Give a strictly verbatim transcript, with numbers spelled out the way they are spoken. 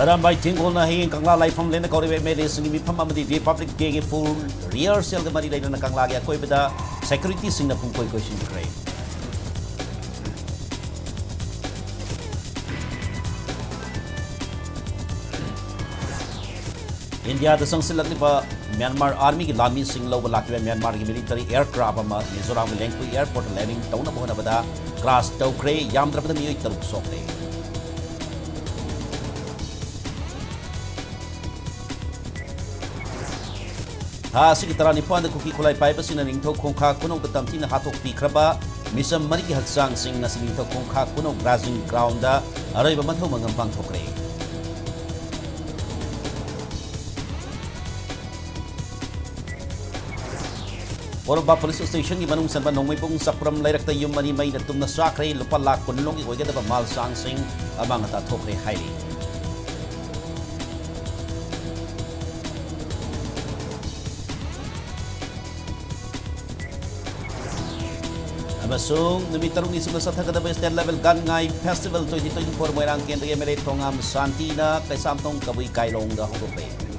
ꯑꯔꯥꯝꯕꯥꯏ ꯊꯤꯡꯒꯣꯜꯅ ꯍꯌꯦꯡ ꯀꯪꯂꯥ ꯂꯥꯏꯐꯝ ꯂꯦꯟꯗ ꯀꯧꯔꯤꯕ MLA ꯁꯤꯡꯒꯤ ꯃꯤꯐꯝ ꯑꯃꯗꯤ Republic Day ꯒꯤ full rehearsal ꯒ ꯃꯔꯤ ꯂꯩꯅꯅ ꯀꯪꯂꯥꯒꯤ ꯑꯀꯣꯏꯕꯗ security ꯁꯤꯡꯅ ꯄꯨꯡꯀꯣꯏ ꯀꯣꯏꯁꯤꯟꯈ꯭ꯔꯦ꯫ ꯏꯟꯗꯤꯌꯥꯗ ꯆꯪꯁꯤꯜꯂꯛꯂꯤꯕ ꯃ꯭ꯌꯥꯟꯃꯥꯔ army ꯒꯤ ꯂꯥꯟꯃꯤꯁꯤꯡ ꯂꯧꯕ ꯂꯥꯛꯈꯤꯕ ꯃ꯭ꯌꯥꯟꯃꯥꯔꯒꯤ military aircraft ꯑꯃ ꯃꯤꯖꯣꯔꯥꯝꯒꯤ ꯂꯦꯡꯄꯨꯏ airport ꯇ landing ꯇꯧꯅꯕ ꯍꯣꯠꯅꯕꯗ crash ꯇꯧꯈ꯭ꯔꯦ꯫ ꯌꯥꯝꯗ꯭ꯔꯕꯗ ꯃꯤꯑꯣꯏ ꯇꯔꯨꯛ ꯁꯣꯛꯂꯦ꯫ ꯊꯥ ꯑꯁꯤꯒꯤ ꯇꯔꯥꯅꯤꯄꯥꯟꯗ ꯀꯨꯀꯤ ꯈꯨꯠꯂꯥꯏ ꯄꯥꯏꯕꯁꯤꯡꯅ ꯅꯤꯡꯊꯧ ꯈꯣꯡꯈꯥ ꯈꯨꯅꯧꯗ ꯇꯝꯊꯤꯅ ꯍꯥꯠꯇꯣꯛꯄꯤꯈ꯭ꯔꯕ ꯃꯤꯆꯝ ꯃꯔꯤꯒꯤ ꯍꯛꯆꯥꯡꯁꯤꯡ ꯉꯁꯤ ꯅꯤꯡꯊꯧ ꯈꯣꯡꯈꯥ ꯈꯨꯅꯧ grazing ground ꯗ ꯑꯔꯣꯏꯕ ꯃꯊꯧ ꯃꯉꯝ ꯄꯥꯡꯊꯣꯛꯈ꯭ꯔꯦ꯫ ꯄꯣꯔꯣꯝꯄꯥꯠ police station ꯒꯤ ꯃꯅꯨꯡ ꯆꯟꯕ ꯅꯣꯡꯃꯩꯕꯨꯡ ꯆꯥꯄ꯭ꯔꯝ ꯂꯩꯔꯛꯇ ꯌꯨꯝ ꯑꯅꯤ ꯃꯩꯅ ꯇꯨꯝꯅ ꯆꯥꯛꯈ꯭ꯔꯦ꯫ ꯂꯨꯄꯥ ꯂꯥꯈ ꯀꯨꯟ ꯂꯣꯝꯒꯤ ꯑꯣꯏꯒꯗꯕ ꯃꯥꯜ ꯆꯥꯡꯁꯤꯡ ꯑꯃꯥꯡ ꯑꯇꯥ ꯊꯣꯛꯈ꯭ꯔꯦ ꯍꯥꯏꯔꯤ꯫ ꯑꯃꯁꯨꯡ ꯅꯨꯃꯤꯠ ꯇꯔꯨꯛꯅꯤ ꯁꯨꯞꯅ ꯆꯠꯊꯒꯗꯕ state level ꯒꯥꯟꯉꯥꯏ festival twenty twenty four ꯃꯣꯏꯔꯥꯡ ꯀꯦꯟꯗ꯭ꯔꯒꯤ MLA ꯊꯣꯉꯥꯝ ꯁꯥꯟꯇꯤꯅ ꯀꯩꯁꯥꯝꯊꯣꯡ ꯀꯕꯨꯏ ꯀꯥꯏꯂꯣꯡꯗ ꯍꯧꯗꯣꯛꯈ꯭ꯔꯦ꯫